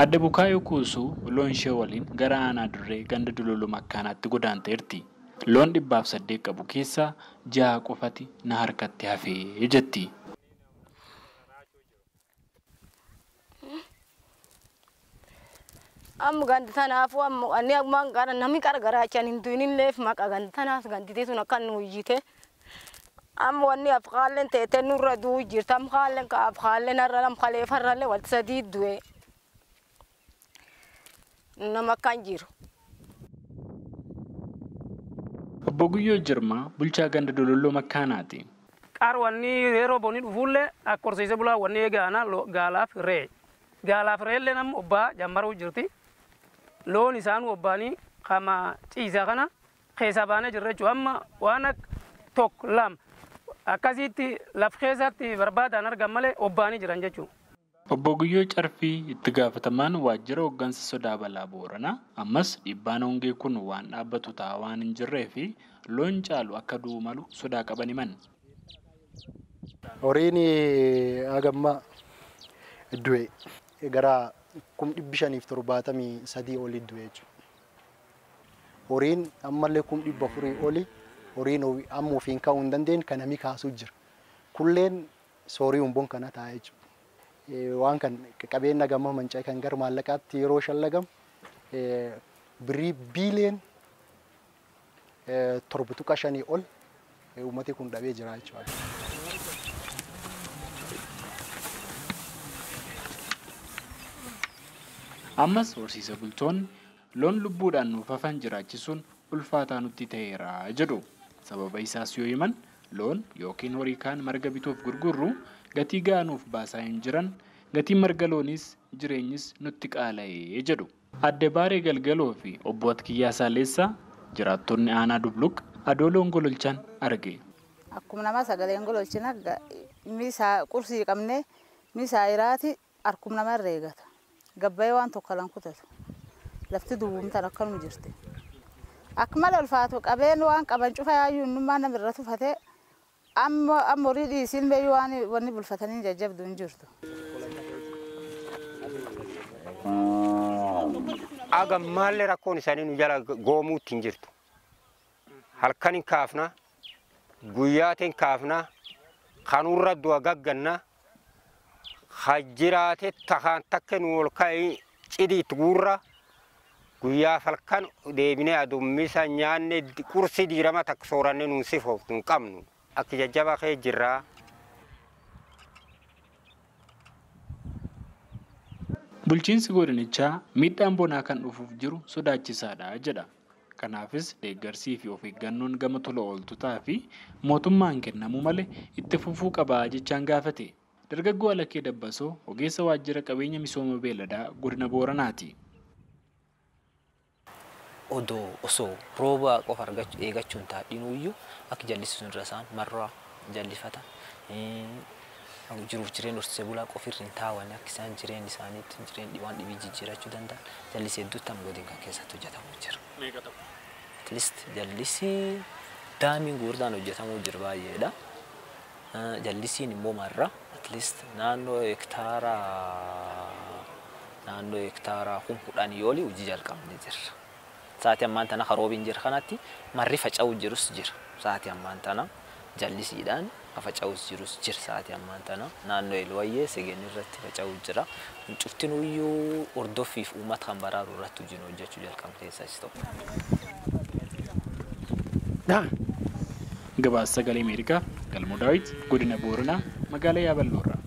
Adde Bukaayoo Kuusuu loon ishee waliin gara aanaa Dirree ganda Duloloo Makkaanaatti godaanteerti. Loon 108 qabu keessaa 6 qofati na harkatti hafee jetti. Amma gandi tanaafuu amma ani amma gara namni gargaraachaan hin du'inilleef maqa gandi tanaaf ganditee sun akka nu hiyyite. Amma wanni afqaalleen teetee nurra du'u jirta. Amma haalleen ka afqaalleen har'a lam kaleefarrallee walitti sadii du'e. Nama akkan jiru. Obbo Guyyoo Jirmaa bulchaa ganda Dololloo Makkaanaati. Qaar wanni yeroo bonni dhufuullee akka horsiise bulaa wanni eegaana gaalaaf re'ee. Gaalaaf re'eellee nama obbaa jammaruu jirti. Loon isaanuu obbaanii kama ciisaa kana keessaa baanee jirra jechuudha. Amma waan akka tokko lama akkasitti laf keessatti barbaadaan argan malee obbaanii jiran jechuudha. Obbo Guyyoo Carfii itti gaafatamaan waajjira hooggansa sodaa balaa Booranaa ammas dhiibbaan hongee kun waan dhaabbatu ta'a waan hin jirree fi loon caalu akka du'u malu sodaa qaban himan. Horiin hagamma du'e gara 573,000 olii du'e jechuudha. Horiin ammallee 400,000 olii horiin amma ofiin ka'uu hin dandeenye kan namni kaasuu jira. Kulleen soorii humboon kana ta'a jechuudha. Waan kan qabeenya gama manca'e kan gara maallaqaatti yeroo shallagamu birrii biiliyoona 7.5 ol uummati kun dhabee jira jechuudha. Ammas horsiise bultoonni loon lubbuudhaan nuuf hafan jiraachisuun ulfaataa nutti ta'eera jedhu. Sababa isaas yoo himan loon yookiin horii kaan marga bituuf gurgurru gatii gahaa nuuf baasaa hin jiran, gatiin marga looniis jireenyis nutti qaala'ee jedhu. Adde Baaree Galgaloo fi obbo Atkiyyaa Saaleessaa jiraattonni aanaa Dubluq adoo loon gololchan arge. Akkuma nama sagaleen gololchina misaa qursii qabnee misaa iraati harkuma nama irra eegata. Gabbayee waan tokko lan kutatu. Lafti duwwumtaan akkanuma jirti. Akka malee ulfaatu qabeen waan qaban cufa yaayyuu innummaa nama irra tufatee amma amma horii dhiisiin beeyyuu waan wanni bulfatanii jajjabdu hin jirtu. Aga maallee rakkoon isaanii nu jala goomuutti hin jirtu. Halkan hin kaafna, guyyaatiin kaafna, kanurra du'a gagganna, hajjiraate takaan takka nu ol ka'ee cidii itti guurra, guyyaa halkan deebinee adummisa nyaanne qursii diirama takka sooranne nuun sifooftu hin qabnu. Akka jajjabaa kee jirraa. Bulchiinsi godinichaa miidhaan bonaa kan dhufuuf jiru sodaachisaadha jedha. Kanaafis deeggarsii fi of eeggannoon gama tola ooltotaa fi mootummaan kennamu malee itti fufuu qabaa jechaan gaafate. Dargaggoo Alakee Dabbasoo ogeessa waajjira qabeenya misooma beeladaa godina Booranaati. Odoo osoo rooba qofa argachuu eeggachuun taadhinuyyuu akka jallisiisuun irra isaan marraa jallifata. Jiruuf jireenya horsiisee bulaa qofi irra hin taa'an akka isaan jireenya isaaniitti jireenya waan dhibii jijjiirachuu danda'an jallisii hedduutti amma godina kan keessatti hojjetamuu jira. Meeqa ta'u? At least jallisii daamiin gurguddaan hojjetamuu jira baay'eedha. Jallisiin immoo marra at least naannoo hektaara 10,000 olii hojii jalqabnee jirra. Sa'aatii ammaan tana karoobiin jira kanatti marri faca'uu jirus jira. Sa'aatii ammaan tana jallisiidhaan faca'uus jirus jira. Sa'aatii ammaan tana naannoo Elwayyee Segeen irratti faca'uu jira. Cuftinuyyuu hordoffiif uummata kan baraaru irratti hojiin hojjechuu jalqabne keessaa isa tokko. Gabaasa Sagalee Ameerikaa Galmoo Daawit godina Booranaa magaalaa Yaaballoorraa.